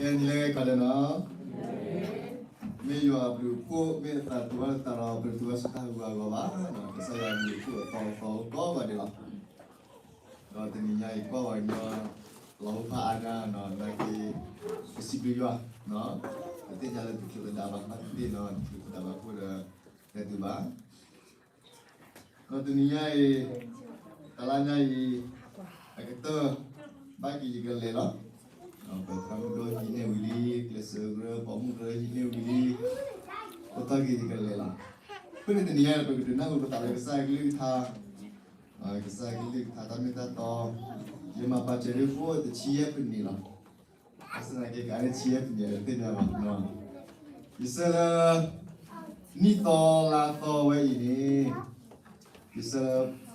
နံၤလၢကီးလၢနီၤ, မ့ၢ်ယွၤအဘျုးအဖှိၣ် မ့ၢ်အသးတူၢ်ဘၣ်သးဒီး ပတတူၢ်ဘၣ်ဆိတၢ်ဟးဂူာ်ဟးဂီၤဘၣ်, ကစၢ်ယွၤအဘျုးအဖှိၣ်အသီအသီကိးဂၤဒဲးလီၤ. ဒီးတနံၤညါအံၤ ကွၢ်ဝဲညီ လီၤဟိဖးအါဒၣ်နီၤ နာ်က့ ပစံးဘျုးယွၤ, ပသ့ၣ်ညါလၢတချုးသဒါဘၣ် ဘၣ်သ့ၣ်နီၤ တချုးသဒါဘၣ်အဃိဒီး လဲၤတုၤဘၣ် ဒီးတနံၤညါအံၤ တလါညါအံၤ အကတၢၢ် ဘၣ်က့ၤယကလဲၤလီၤ. ပသရၣ်မုၣ်ဒိၣ်ဟံးန့ၢ်ဝံၤလံ, ကျဲးစၢးကရၢ ပိာ်မုၣ်ကရၢဟံးန့ၢ်ဝံၤလံ, အိၣ်တ့ၢ်က့ၤယကလဲၤလီၤ. အဃိန့ၣ်တနံၤညါအံၤ ပကဒုးနၢ်ဟူပသးလၢကစၢ်ယွၤကလုၢ်ကထါ, ကစၢ်ယွၤကလုၢ်ကထါတၢ်မ့ၢ်တၢ်တီ, ယမၤပာ်စၢၤဒ်အဃိတဆံယဲၢ်ပနံးလီၤ. ဘၣ်ဆၣ်သနာ်က့ ကအါန့ၢ်ဆံယဲၢ်ပနံး တသ့ၣ်ညါဘၣ်, ယဆၢလၢ နံၣ်သီလါသီဝဲအံၤန့ၣ် ယဆၢလၢ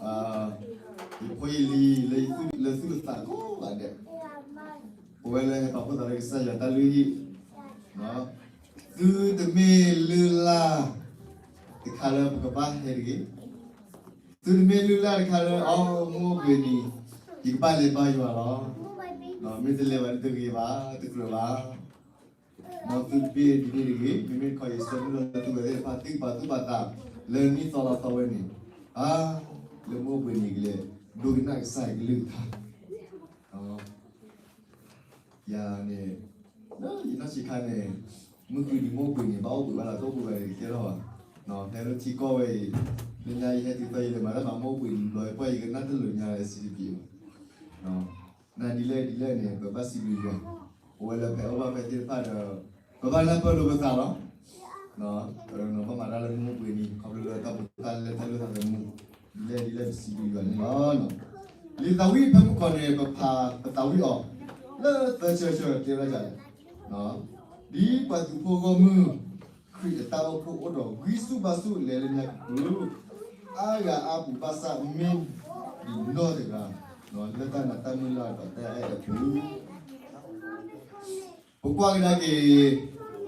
ယဖိယလံၤ လၢသူၣ်လၢသးကိးဂၤဒဲး ပဝဲလၢဟဲပာ်ဖှိၣ်သးလၢကစၢ်ယွၤတၢ်လုၢ်ဟံၣ်, သုတမ့ၢ်လုၢ်လၢ်တခါလၢပကဘၣ်ဟဲတဂ့ၤ, သုတမ့ၢ်လုၢ်လၢ်တခါလၢ အီ မုၢ်အိၣ်ဘှံးနံၤ ယကဘၣ်လဲၤဘါယွၤလီၤ. မ့ၢ်တလဲၤဘၣ်တဂ့ၤဘၣ် တကြၢးဘၣ်. မ်သုတဘၣ်ဒ်န့ၣ်တဂ့ၤ, မ့မ့ၢ်တခီ ယဆၢမုၢ်လၢ်လၢသုဝဲသ့ၣ်တဖၣ် သုကပာ်သူၣ်ပာ်သး လၢနံၣ်သီလါသီဝဲန့ၣ်, အါ, လၢမုၢ်အိၣ်ဘှံးနံၤကလဲၤ ဒိကနၣ်ကစၢ်ယွၤကလုၢ်ကထါ ယၤန့ၣ် လၢယနီၢ်ဆံးခါန့ၣ် မုၢ်ဃုနံၤမုၢ်အိၣ်ဘှံးနံၤ ဘၣ်အိၣ်ဘှံးဘၣ်လီၤ တအိၣ်ဘှံးဘၣ်န့ၣ် တကဲထီၣ်ဘၣ်. ဟဲလၢထံကီၢ်ဝဲအံၤ လၢညါယဟဲတုၤသီ ယလဲၤမၤတၢ်မၤမုၢ်အိၣ်ဘှံးနံၤဘျီ ပှၤယကနၣ်တလၢညါလၢ စီၣ်တံၣ်ပံၤ ဘၣ်. နၤဒ်လဲၣ်ဒ်လဲၣ်န့ၣ် ပဘၣ်စံးဘျုးယွၤ, ပဝဲလၢပအိၣ်ဘၣ်ဖဲသ့ၣ်တဖၣ်ဒီး ပဘၣ်နၢ်ပၢၢ်လိာ်ပသးလီၤ. ပဘၣ်မၤတၢ်လၢမုၢ်အိၣ်ဘှံးနံၤ ခီဖျိလၢတၢ်ပတၢ်လဲၤတၢ်လိာ်သးသမူ, ဒ်လဲၣ်ဒ်လဲၣ်ပစံးဘျုးယွၤန့ၣ်လီၤ. လံာ်သးဝံၣ်ဖဲမုၢ်ကီၢ်န့ၣ် ပဖးပသးဝံၣ်အီၤ လၢသၢဆၢဆၢတဲဝဲဒ်လဲၣ်, ဒ်ပှၤသုးဖိဂီၢ်မုၢ် ခရံာ်အတၢ်အိၣ်ဖှိၣ်အိၣ်ဒီးဂံၢ်ဆူၣ်ဘါဆူၣ်လဲၤလၢညါကပူၤ အါဂၤအါပူၤဘၣ်ဆၣ်မ့ၢ်ဒံးနီၢ်တဂၤ လၢတၢ်နာ်တၢ်မုၢ်လၢ်ဒီးတၢ်အဲၣ်အပူၤ ပကွၢ်ကဒါက့ၤ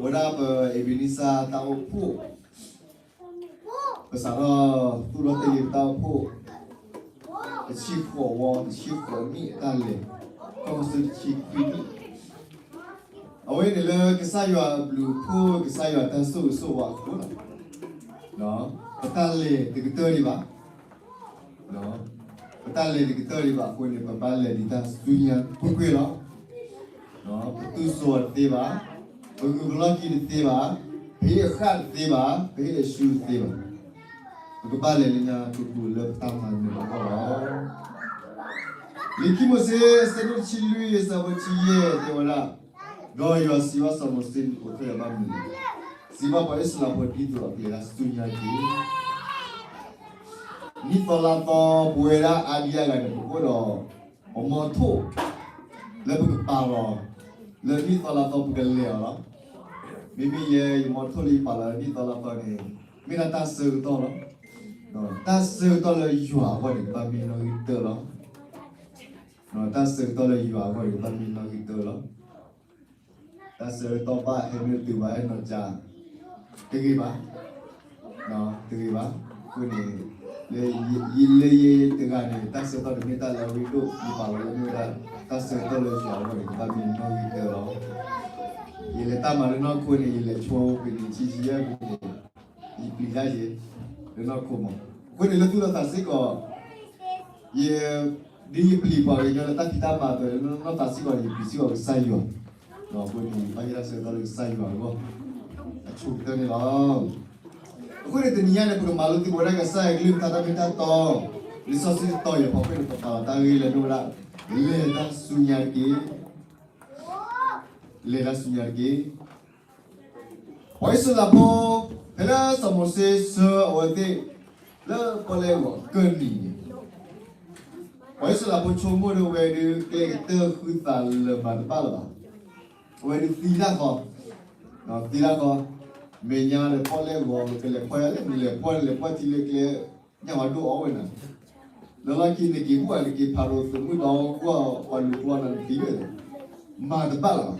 ဝဲဒၣ်ပ Ebenezer တၢ်အိၣ်ဖှိၣ် ပစးထီၣ်သူၣ်ထီၣ်တ့ၢ်လံပတၢ်အိၣ်ဖှိၣ် တဆံဃိးဝီ တဆံဃိးနံၣ်အတၢ်လဲၤ ကီၢ်ဆူတဆံခွံနံၣ် အဝဲန့ၣ်လၢကစၢ်ယွၤအဘျုးအဖှိၣ် ကစၢ်ယွၤတၢ်ဆိၣ်ဂ့ၤဆိၣ်ဝါအဃိလီၤ. ပတၢ်လဲၤတကတၢၢ်ဒံးဘၣ် ပတၢ်လဲၤတကတၢၢ်ဒံးဘၣ်အဃိန့ၣ် ပဘၣ်လဲၤဒ်တၢ်ဆူညါကွ့ၢ်ကွ့ၢ်လီၤ. ပတူၢ်စိတသ့ဘၣ်, ပဂုာ်ပလီၢ်ခံတသ့ဘၣ်, ပဟ့ၣ်အဃၣ်တသ့ဘၣ်, ပဟ့ၣ်အရှူတသ့ဘၣ်. ပကဘၣ်လဲၤလၢညါကပူၤလၢပတၢ်မၤနၢၤအဂီၢ်လီၤ. လံာ်ခံမိၤၡ့ အဆၢဒိၣ်တဆံလွံၢ် အဆၢဖိတဆံယဲၢ်တဲဝဲဒၣ်, ဒီးယွၤစံးဘၣ်စီၤမိၤၡ့ နအိးထီၣ်ယၤဘၣ်မနုၤလဲၣ်. စံးဘၣ်ပှၤအံၣ်စရ့လးဖိဒ်သိးအကလဲၤတၢ်ဆူညါတက့ၢ်. နံၣ်သီလါသီပဝဲဒၣ်အါဒံအါဂၤန့ၣ် ပအိၣ်ဒီး ပမီထိၣ် လၢပကပာ်လီၤ လၢနံၣ်သီလါသီပကလဲၤအီၤလီၤ. မ့မ့ၢ်ယဲယမီထိၣ်လၢယပာ်လီၤလၢနံၣ်သီလါသီန့ၣ် မ့ၢ်ဒၣ်တၢ်ဆၢကတီၢ်လီၤ. တၢ်ဆၢကတီၢ်လၢယွၤအဂီၢ်န့ၣ် ကဘၣ်မ့ၢ်နီၣ်ဂံၢ်တၢလီၤ. တၢ်ဆၢကတီၢ်လၢယွၤအဂီၢ်န့ၣ် ကဘၣ်မ့ၢ်နီၣ်ဂံၢ်တၢလီၤ. တၢ်ဆၢကတီၢ်ဘၣ်ဟဲမ့ၢ်တုၤဘၣ်ဟဲနီၤကၠး တဂ့ၤဘၣ်, တဂ့ၤဘၣ်. အဃိန့ၣ် လၢယဲတဂၤန့ၣ် တၢ်ဆၢကတီၢ်တမ့ၢ်တၢ်လၢအရ့ဒိၣ် ယပာ်လီၤလၢမ့ၢ်ဝဲဒၣ် တၢ်ဆၢကတီၢ်လၢယွၤအဂီၢ်န့ၣ် ကဘၣ်မ့ၢ်နီၣ်ဂံၢ်တၢလီၤ. ယလဲၤတၢ်မၤလၢနီၢ်ခိန့ၣ် ယလဲၤဆိပနံာ်ဆံဆံယဲၢ်ပူၤန့ၣ် ယပျံၤတၢ်ယဲ လၢနီၢ်ခိမး. အဃိန့ၣ်လၢသူၣ်လၢသးစ့ၢ်ကီး ယ ဒ်ယပျံၤပှၤကညီလၢတၢ်ဖံးတၢ်မၤအသိး လၢနီၢ်သးစ့ၢ်ကီးန့ၣ် ယပျံၤစ့ၢ်ကီးကစၢ်ယွၤ, အဃိန့ၣ် ယဘၣ်ယဲတၢ်ဆၢကတီၢ်လၢကစၢ်ယွၤအဂီၢ် အဆိကတၢၢ်န့ၣ်လီၤ. အဃိန့ၣ်တနံၤညါန့ၣ် ပကမၤလိသကိးဝဲဒၣ်ကစၢ်ယွၤကလုၢ်ကထါတၢ်မ့ၢ်တၢ်တီ, လံာ်စီဆှံတတီၤအံၤအဖီခိၣ်န့ၣ် ပပာ်လီၤတၢ်ဂ့ၢ်လၢအမ့ၢ်ဝဲဒၣ် လဲၤတၢ်ဆူညါတက့ၢ် လဲၤတၢ်ဆူညါတက့ၢ်. ပှၤအံၣ်စရ့လးဖိ ဖဲလၢစီၤမိၤၡ့ဆှၢအဝဲသ့ၣ် လၢပီၣ်လဲၣ်ဂီၤကၢၢ်နံၤန့ၣ် ပှၤအံၣ်စရ့လးဖိဆိကမိၣ်ဒီး အဝဲဒုးကျဲကတၢၢ်ဃုသးလၢၤမၤတဘၣ်လၢၤဘၣ်. အဝဲဒုးသံတၢ်ဃီ, သံတၢ်ဃီ, မဲာ်ညါဒီးပီၣ်လဲၣ်ဂီၤ ကလဲၤဖီၣ်ယၤလဲၣ် နလဲၤဖီၣ် နလဲၤဖီၣ်ထံလၢကျဲ ညၣ်ဝါဒိၣ်အီၣ်ဝဲနၤ လၢလီၢ်ခံနက့ၤဘူၣ်ဘၣ် နက့ၤဖးဒိၣ်သုးမုၢ်ဒီး ဂီၢ်ပှၤလူၤကျီနၤနသံဝဲ မၤတဘၣ်လၢၤဘၣ်.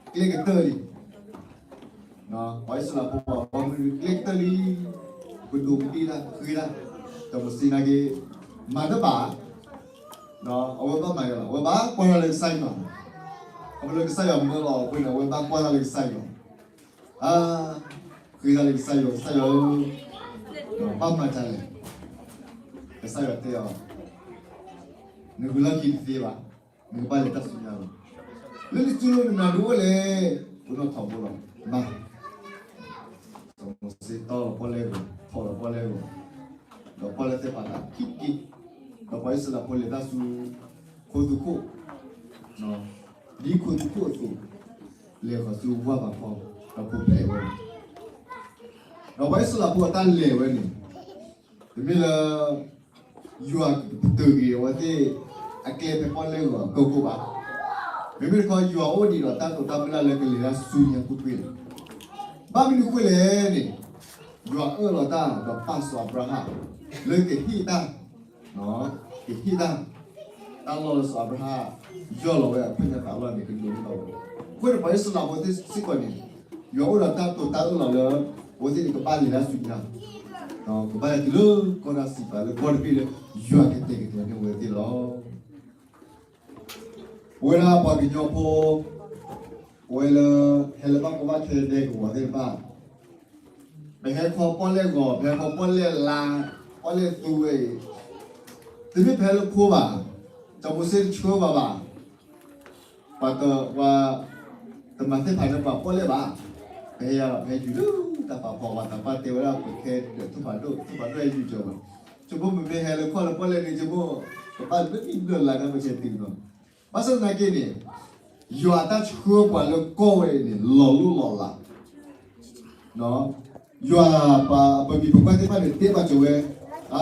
ကျဲကတၢၢ်လံ ပှၤအံၣ်စရ့လးဖိပှၤဂီၢ်မုၢ် ကျဲကတၢၢ်လံ ကဒိးကဒ့ၣ်တၢ်ဃ့တၢ် စီၤမိၤၡ့နာ်က့ မၤတဘၣ် အဝဲဘၣ်မၤယဲလီၤ အဝဲဘၣ်ကွၢ်ထီၣ်လၢကစၢ်ယွၤ ခီဖျိလၢကစၢ်ယွၤမၢလီၤအီၤအဃိန့ၣ် အဝဲဘၣ်ကွၢ်တၢ်လၢကစၢ်ယွၤ, အါ, ဃ့တၢ်လၢကစၢ်ယွၤ, ကစၢ်ယွၤဧၢ, ဘၣ်မၤတၢ်လဲၣ်. ကစၢ်ယွၤတဲအီၤ, နဂုာ်လီၢ်ခံတသ့ဘၣ်, နကဘၣ်လဲၤတၢ်ဆူညါလီၤ. လၢနစုလိၤနနၤဒုးအိၣ်လဲၣ်, အိၣ်နီၢ်ထီဘိလီၤ, မၤ စီၤမိၤၡ့တီလီၤပီၣ်လဲၣ်ဂီၤ, ထီၣ်လီၤပီၣ်လဲၣ်ဂီၤ, ဒီးပီၣ်လဲၣ်သ့ၣ်ပာ်သးခံက့ၤ, ဒီးပှၤအံၣ်စရ့လးဖိလဲၤတၢ်ဆူ ခိသူခိၣ်, ဒ်ခိသူခိၣ်အသိး, လဲၤဃီၤဆူဝၢ်ပၤဖီ, ဒီးပူၤဖျဲးဝဲ, ဒီးပှၤအံၣ်စရ့လးဖိအတၢ်လဲၤဝဲန့ၣ်, တမ့ၢ်လၢ ယွၤကပတုာ်က့ၤအဝဲသ့ၣ်အကျဲဖဲပီၣ်လဲၣ်ဂီၤအကီၢ်ခိၣ်ဘၣ်. မ့မ့ၢ်တခီ ယွၤအိၣ်ဒံးဒီးတၢ်တိာ်တၢ်ပညိၣ်လၢကလဲၤတၢ်ဆူညါကွ့ၢ်ကွ့ၢ်လီၤ. ဘၣ်မနုၤအဃိလဲၣ်န့ၣ်, ယွၤအၢၣ်လီၤတၢ်ဒီးပၢ်စီၤအၤဘြၤဟၣ် လၢကဟ့ၣ်တၢ်, ကဟ့ၣ်တၢ်, တၢ်လီၢ်လၢစီၤအၤဘြၤဟၣ် ယီၢ်လီၤဝဲအခွဲးအယာ်သးလီၢ်န့ၣ် ကဒိၣ်ထီၣ်ဝဲ. အဃိန့ၣ် ပှၤအံၣ်စရ့လးဖိသ့ၣ်စ့ၢ်ကီးန့ၣ်, ယွၤအိၣ်ဒီးတၢ်တိာ်တၢ်အၢၣ်လီၤလၢ အဝဲသ့ၣ်န့ၣ်ကဘၣ်လဲၤတၢ်ဆူညါ, ကဘၣ်လဲၤတုၤလၢကီၢ်တၢ်စံးပာ်လၢကီၢ်တဘ့ၣ်လၢ ယွၤကတဲာ်ကတီၤန့ၢ်အဝဲသ့ၣ်လီၤ. ပဝဲဒၣ်ပှၤကညီဖိ, ပဝဲလၢ ဟဲလၢဘၣ်ကီဘၣ်ခဲဒဲကဝီၤသ့ၣ်တဖၣ်, ပဟဲခီပီၣ်လဲၣ်ဂီၤ, ပဟဲခီပီၣ်လဲၣ်လါ, ပီၣ်လဲၣ်သူဝဲအံၤ, တမ့ၢ်ပဟဲလၢခိဘၣ်, စီၤမိၤၡ့တဆှၢပှၤဘၣ်, ပှၤတ, ပှၤတမၤသ့ၣ်ဖးန့ၢ်ပှၤပီၣ်လဲၣ်ဘၣ်. ပဟဲယၤဒီး ပဟဲယူၤလၢတၢ်ဖးဖီ ပှၤသးပှၢ်တဲဝဲဒၣ် ပခဲဒီးထိၣ်ဖးဒိၣ်, ထိၣ်ဖးဒိၣ်ဟဲယူၤကၢၤပှၤ, ဆိမိၣ်ပမ့ၢ်ဟဲလၢခီၣ်လၢပီၣ်လဲၣ်န့ၣ် ဆိမိၣ် ကဘၣ်လၢနံၣ်ဘျၢၣ်လါန့ၣ် ပဆဲးတုၤနီၤ. ဘၣ်ဆၣ်သနာ်က့န့ၣ်, ယွၤအတၢ်ဆှၢပှၤလၢကီၢ်ဝဲအံၤန့ၣ် လီၤလိၢ်လီၤလး ယွၤပှၤပဂံၢ်ပဘါသ့ၣ်တဖၣ်န့ၣ် တဲဘၣ်ကၠီၤဝဲ, အါ,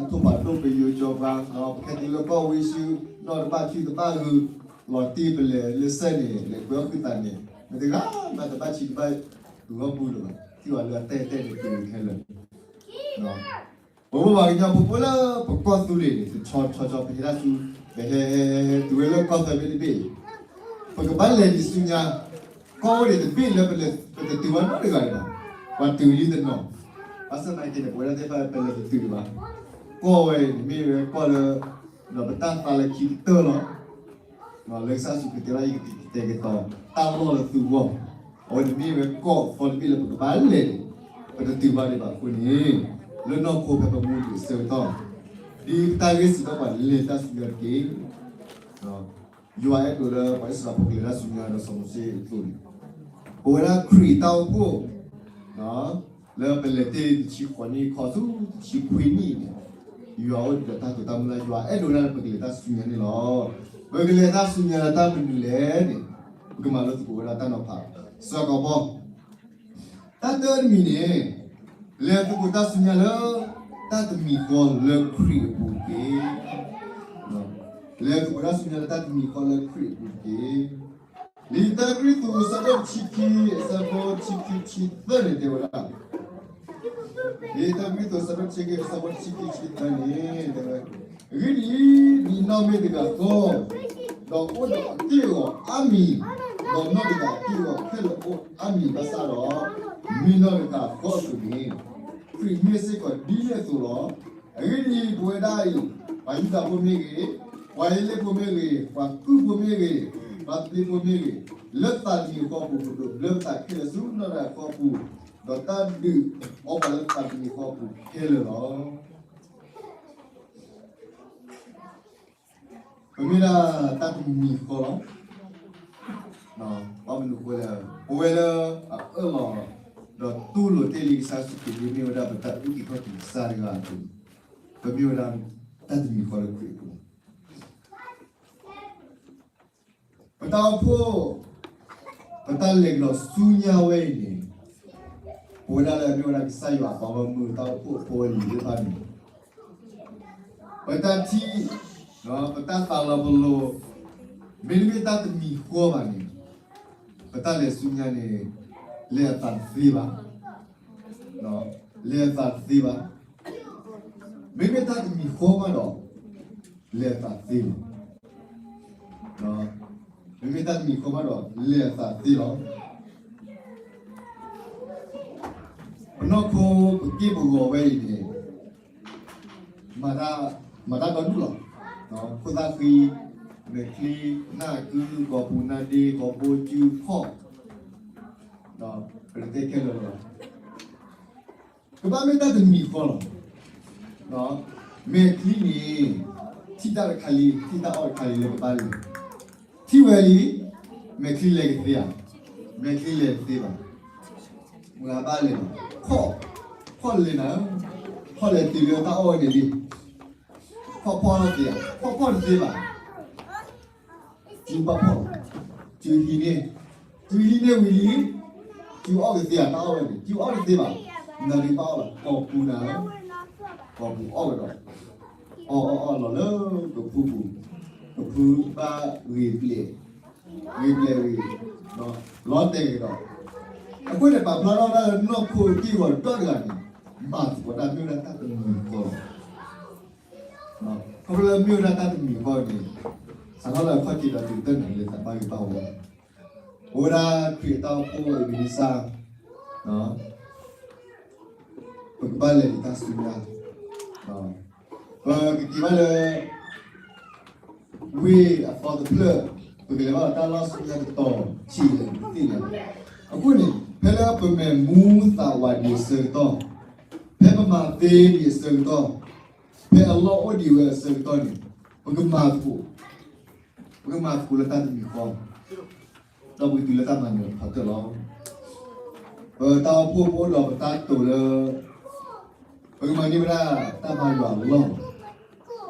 ထိၣ်ဖးဒိၣ်ပယိၤကၠီၤပှၤ, ပခဲတုၤလၢကီၢ်ဝ့ၢ်ဆူ, နီၢ်တဘၣ်ဆံးတဘၣ်ဂုၤ, လီၤတံၢ်ပလဲၤလၢစဲန့ၣ် လဲၤကွဲအီၣ်ဃုာ်သးန့ၣ် မတၤတဂၤမးတဘၣ်ဆံးတဘၣ်ဂုၤအီၣ်ပူၤလၢၤဘၣ်, ထံၣ်ဝဲလၢအတဲတဲန့ၣ် က့ၤခဲလၢာ် ပဝဲပှၤကညီဖိလၢပကီၢ်သူလ့ၤန့ၣ် တဆီဆီဆီ ပဟဲဒၣ်ဆူ, ပဟဲဟဲဟဲဟဲတုၤဝဲလၢကီၢ်သၢဘ့ၣ်တဘ့ၣ်, ပကဘၣ်လဲၤဒံးဆူညါ, ကီၢ်အိၣ်ဒံးတဘ့ၣ်လၢပတတုၤဘၣ်နီတဂၤဒံးဘၣ်, ပှၤတုၤလံတနီၤ, ဘၣ်ဆၣ်သနာ်က့န့ၣ် ပဝဲဒၣ်သ့ၣ်တဖၣ်ပလဲၤတတုၤဒံးဘၣ်, ကီၢ်ဝဲန့ၣ်မ့ၢ်ဝဲကီၢ်လၢ, ဒီးပတၢ်သးလၢခံကတၢၢ်လီၤ လၢကစၢ်ယ့ၣ်ၡူးခရံာ်တဲဘၣ် ယကကတဲာ်ကတီၤတၢ်လီၢ်လၢသုဂီၢ်, အဝဲန့ၣ်မ့ၢ်ဝဲကီၢ်အသီတဘ့ၣ်လၢပကဘၣ်လဲၤန့ၣ်, ပတတုၤဘၣ်ဒံးဘၣ်အဃိန့ၣ်, လၢနီၢ်ခိဖဲပမူဒံးအဆၢကတီၢ်, ဒ်ပတၢ်ဂ့ၢ်စံးထီၣ်ပှၤလဲၤတၢ်ဆူညါတက့ၢ်. ယွၤအဲၣ်ဒိးလၢပှၤအံၣ်စရ့လးဖိကလဲၤတၢ်ဆူညါဒီးစီၤမိၤၡ့အသိးန့ၣ်, ပဝဲဒၣ်ခရံာ်တၢ်အိၣ်ဖှိၣ် လၢပလဲၤတ့ၢ်တဆံဃိးနံၣ်ခီဆူတဆံခွံနံၣ်န့ၣ်, ယွၤအိၣ်ဒီးတၢ်တိာ်တၢ်မုၢ်လၢ် ယွၤအဲၣ်ဒိးဒၣ်လၢပကလဲၤတၢ်ဆူညါန့ၣ်လီၤ. ပကလဲၤတၢ်ဆူညါလၢတၢ်မနုၤလဲၣ်န့ၣ်, ပကမၤလိသကိးဝဲဒၣ်တၢ်နီၤဖး, စှၤကီးဘီ တၢ်တမံၤန့ၣ်, လဲၤသကိးတၢ်ဆူညါလၢ တၢ်တမံၤဃီလၢခရံာ်အပူၤတက့ၢ်. လဲၤသကိးတၢ်ဆူညါလၢတၢ်တမံၤဃီလၢခရံာ်အပူၤတက့ၢ်. လံာ်တၢကရံၣ်သူး အဆၢဒိၣ်တဆံခံ, အဆၢဖိတဆံခံ တဆံသၢန့ၣ်တဲဝဲဒၣ်, လံာ်တၢကရံၣ်သူး အဆၢဒိၣ်တဆံခံ အဆၢဖိတဆံခံ တဆံသၢန့ၣ်, အဂ့ၢ်ဒ်အံၤ, မံၤနီၢ်မ့ၢ်တဂၤဃီ, ဒီးအိၣ်ဒီးအက့ၢ်အဂီၤအါမံၤ, ဒီးနီၢ်တဂၤအက့ၢ်အဂီၤခဲလၢာ်အိၣ်အါမံၤဘၣ်ဆၣ်ဒီး, မံၤနီၢ်တဂၤဃီအသိးန့ၣ်, ခရံာ်မ့ၢ်စ့ၢ်ကီးဒ်န့ၣ်အသိးလီၤ. အဂ့ၢ်ဒ်အံၤ, ပဝဲဒၣ်အံၤ, ပှၤယူဒၤဖိမ့ၢ်ဂ့ၤ, ပှၤဟ့လ့ၣ်ဖိမ့ၢ်ဂ့ၤ, ပှၤကူၣ်ဖိမ့ၢ်ဂ့ၤ, ပှၤသဘျ့ဖိမ့ၢ်ဂ့ၤ, လၢသးတမံၤဃီအပူၤ ပဒိးဘျၢပသးခဲလၢာ်ဆူနီၢ်တဂၤဃီအပူၤ, ဒီးတၢ်ဒုးအီၣ်ပှၤလၢသးတမံၤဃီအပူၤခဲလၢာ်လီၤ. ပမ့ၢ်ဒၣ်တၢ်တမံၤဃီလီၤ. ဘၣ်မနုၤအဃိလဲၣ်, ပဝဲလၢအအၢၣ်လီၤ ဒီးတူၢ်လိာ်တ့ၢ်လံကစၢ်ယ့ၣ်ၡူးခရံာ် ဒ်မ့ၢ်ဝဲဒၣ်ပတၢ်အုၣ်က့ၤခီၣ်က့ၤကစၢ်တဂၤအသိး, ပမ့ၢ်ဝဲဒၣ်တၢ်တမံၤဃီလၢခရံာ်အပူၤ ပတၢ်အိၣ်ဖှိၣ်, ပတၢ်လဲၤကဒီးဆူညါဝဲအံၤန့ၣ်, ပဝဲဒၣ်လၢမ့ၢ်ဝဲဒၣ်ကစၢ်ယွၤအပှၤဂီၢ်မုၢ် တၢ်အိၣ်ဖှိၣ်အဖိအလံၤသ့ၣ်တဖၣ်န့ၣ်, ပတၢ်ထံၣ်, ပတၢ်သးလီၤပလိာ်, မ့တမ့ၢ်တၢ်တမံၤဃီဘၣ်န့ၣ်, ပတၢ်လဲၤဆူညါန့ၣ်, လဲၤအသးတသ့ဘၣ်, လဲၤအသးတသ့ဘၣ်. မ့မ့ၢ်တၢ်တမံၤဃီဘၣ်ဒီး, လဲၤအသးတသ့လီၤ. မ့မ့ၢ်တၢ်တမံၤဃီဘၣ်ဒီး လဲၤအသးတသ့လီၤ. ပနီၢ်ခိပက့ၢ်ပဂီၤဝဲအံၤန့ၣ်, မၤတၢ်, မၤတၢ်ဒီဒူၣ်လီၤ. ခိၣ်သၣ်ဃံ, မဲာ်ချံ, နၢ်ကု, ဂီၤပူၤနါဒ့, ဂီၤဘိ, စု, ခီၣ်, ပတဲခဲလၢာ်လီၤ. ကဘၣ်မ့ၢ်တၢ်တမံၤဃီလီၤ. မဲာ်ချံန့ၣ် ထံၣ်တၢ်တခါလံ, ထံၣ်တၢ်အီၣ်တခါလံလၢကဘၣ်လဲၤ, ထံၣ်ဝဲလံ, မဲာ်ချံလဲၤကသ့ဧါ, မဲာ်ချံလဲၤတသ့ဘၣ်. မၤဘၣ်လဲၤလီၤ. ခီၣ်, ခီၣ်လဲၤနၤ, ခီၣ်လဲၤတုၤလၢတၢ်အီၣ်ဝဲန့ၣ်လံ. ခီၣ်ဖီၣ်တသ့ဧါ, ခီၣ်ဖီၣ်တသ့ဘၣ်. စုဘၣ်ဖီၣ်, စုဟံးန့ၢ်, စုဟံးန့ၢ်ဝံၤလံ, စုအီၣ်ကသ့ဧါ, တၢ်အီၣ်ဝဲန့ၣ် စုအီၣ်တသ့ဘၣ်. နၢၤဒံးဘၣ်အီၣ်လီၤ, ကိာ်ပူၤနၤ, ကိာ်ပူၤအီၣ်ကဒီး, အီၣ်အီၣ်အီၣ်လီၤလၢကဖုပူၤ, ကဖုဘၣ်ဂ့ၤဘျဲၣ်, ဂ့ၤဘျဲၣ်ဂ့ၤ, လီၤတဲာ်ကဒီး. အဃိန့ၣ် ပာ်ဖျါထီၣ်ဝဲဒၣ်လၢနီၢ်ခိက့ၢ်ဂီၤဒီတဂၤန့ၣ် မၤသကိးတၢ်မ့ၢ်ဝဲဒၣ်တၢ်တမံၤဃီလီၤ. ခီဖျိလၢမ့ၢ်ဝဲဒၣ်တၢ်တမံၤဃီန့ၣ် စးထီၣ်လၢအခီၣ်ထံးဒီးတုၤတၢ်န့ၣ်လၢသးဘၣ်ဂ့ၤဘၣ်ဝါ, အိၣ်ဝဲဒၣ်ခရံာ်အတၢ်အိၣ်ဖှိၣ်အ့းဘ့နံစၢ်, ပကဘၣ်လဲၤလံတၢ်ဆူညါ, ပကက့ၤဘၣ်လၢ ဝ့ၢ်အသီတဖျၢၣ်, ပကလဲၤဘၣ်ဒီးတၢ်လီၢ်ဆူညါတတီၤဆံးလဲၣ်သ့ၣ်ညါ. အဃိန့ၣ် ဖဲလၢပမဲာ်မူသးဝးဒံးအဆၢကတီၢ်, ဖဲပမၤသ့ဒံးအဆၢကတီၢ်, ဖဲအလီၢ်အိၣ်ဒံးဝဲအဆၢကတီၢ်န့ၣ် ပကမၤသကိး, ပကမၤသကိးလၢတၢ်တမံၤဃီ ဒီးပကတုၤလၢတၢ်မၤနၢၤဖးတၢၢ်လီၤ. ပတၢ်အိၣ်ဖှိၣ်ပအိၣ်ဒီးပတၢ်တိာ်လၢ ပကမၤန့ၢ်ဝဲဒၣ်တၢ်ဘါယွၤအလီၢ်,